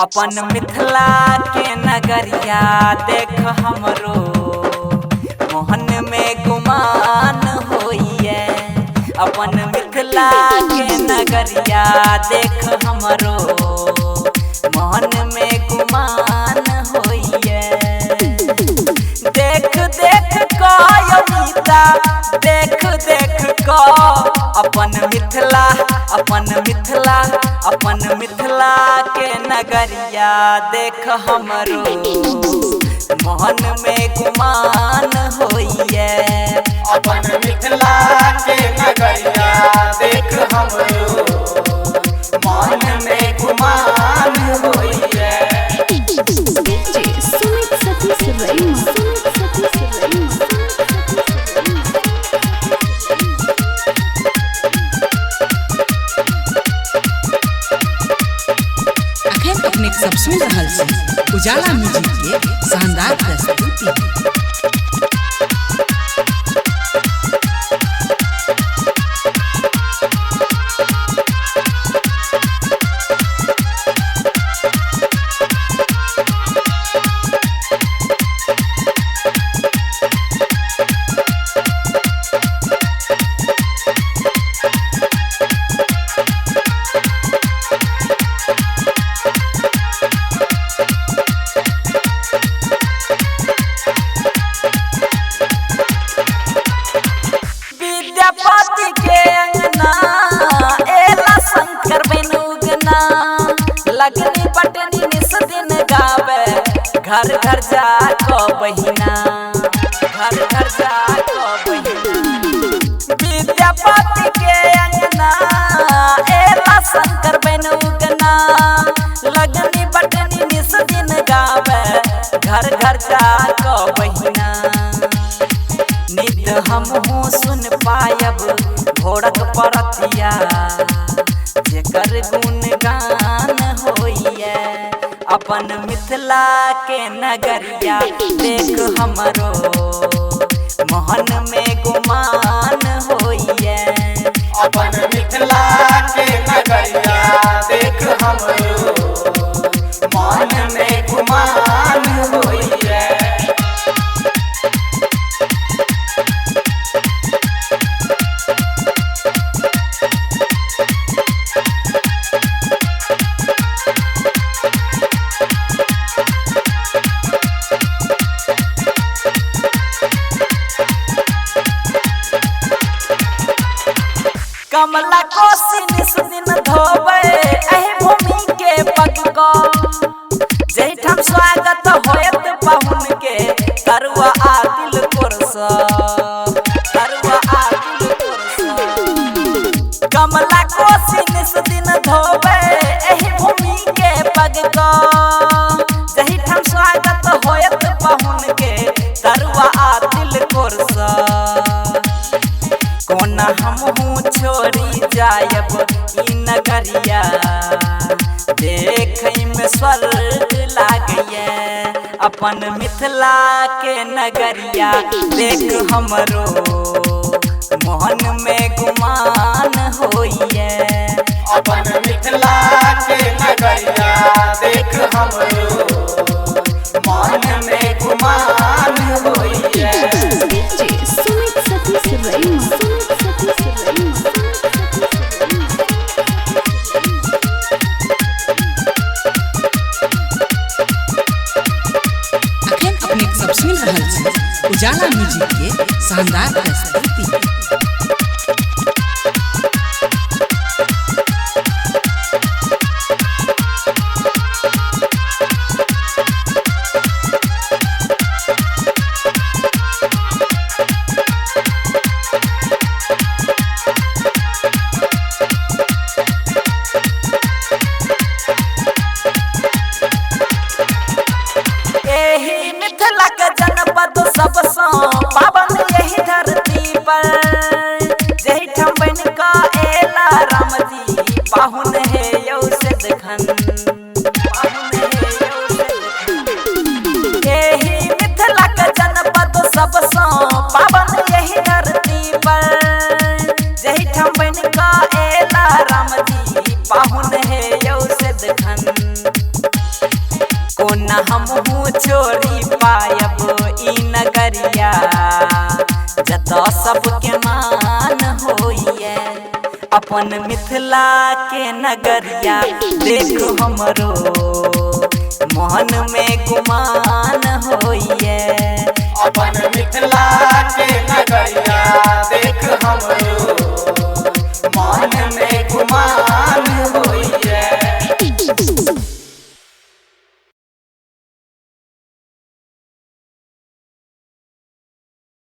अपन मिथिला के नगरिया देख हमरो मोहन में गुमान होइए। अपन मिथिला के नगरिया देख हमरो मोहन में गुमान होइए। देख देख कविता देख देख क अपन मिथिला अपन मिथिला अपन मिथिला के नगरिया देख हमरो मोहन में गुमान होइए। अपन मिथिला के नगरिया देख हमरो मोहन में गुमान होइए। अखन अपने सब सुन रहल छी उजाला म्यूजिक के शानदार प्रस्तुति। विद्यापति के अंगना एला शंकर बेनुगना लगनी पटनी निस दिन गावे घर घर जा को बहिना घर घर जा को बहिना। विद्यापति के अंगना एला शंकर बेनुगना लगनी पटनी निस दिन गावे घर घर जा को बहिना। नित हमहू सुन पायब भोरक परतिया जेकर गुणगान होइए। अपन मिथिला के नगरिया देख हमरो मोहन में गुमान होइए। अपन मिथिला के नगरिया देख हमरो मोहन में गुमान होइए। कमला कोसी निस दिन धोबे एहि भूमि के पग को जहिठाम स्वागत होयत पाहुन के तरुआ आदिल कोरस तरुआ आदिल कोरस। कमला कोसी निस दिन धोबे एहि भूमि के पग को जहिठाम स्वागत होयत पाहुन के तरुआ आदिल कोरस। कोना हमहू छोड़ी जायब ई नगरिया देखै में स्वर्ग लागैए। अपन मिथिला के नगरिया देख हमरो मोहन में गुमान होइए। अपन मिथिला के नगरिया देख हमरो मोहन में गुमान होइए। अखन अपने सब सुन रहल छी उजाला म्यूजिक के शानदार प्रस्तुति। एही मिथिला के जनपद सबसँ पावन यही धरती पर जहिठाम बनि कऽ एला रामजी पाहुन हे यौ सिद्धखन पाहुन हे यौ सिद्धखन। एही मिथिला के जनपद सबसँ पावन यही धरती पर जहिठाम बनि कऽ एला रामजी पाहुन हे यौ सिद्धखन। न हमहू छोड़ी पायब ई नगरिया, जतऽ सबके मान होइए। अपन मिथिला के नगरिया देख हमरो मोहन में गुमान होइए। अपन मिथिला के नगरिया।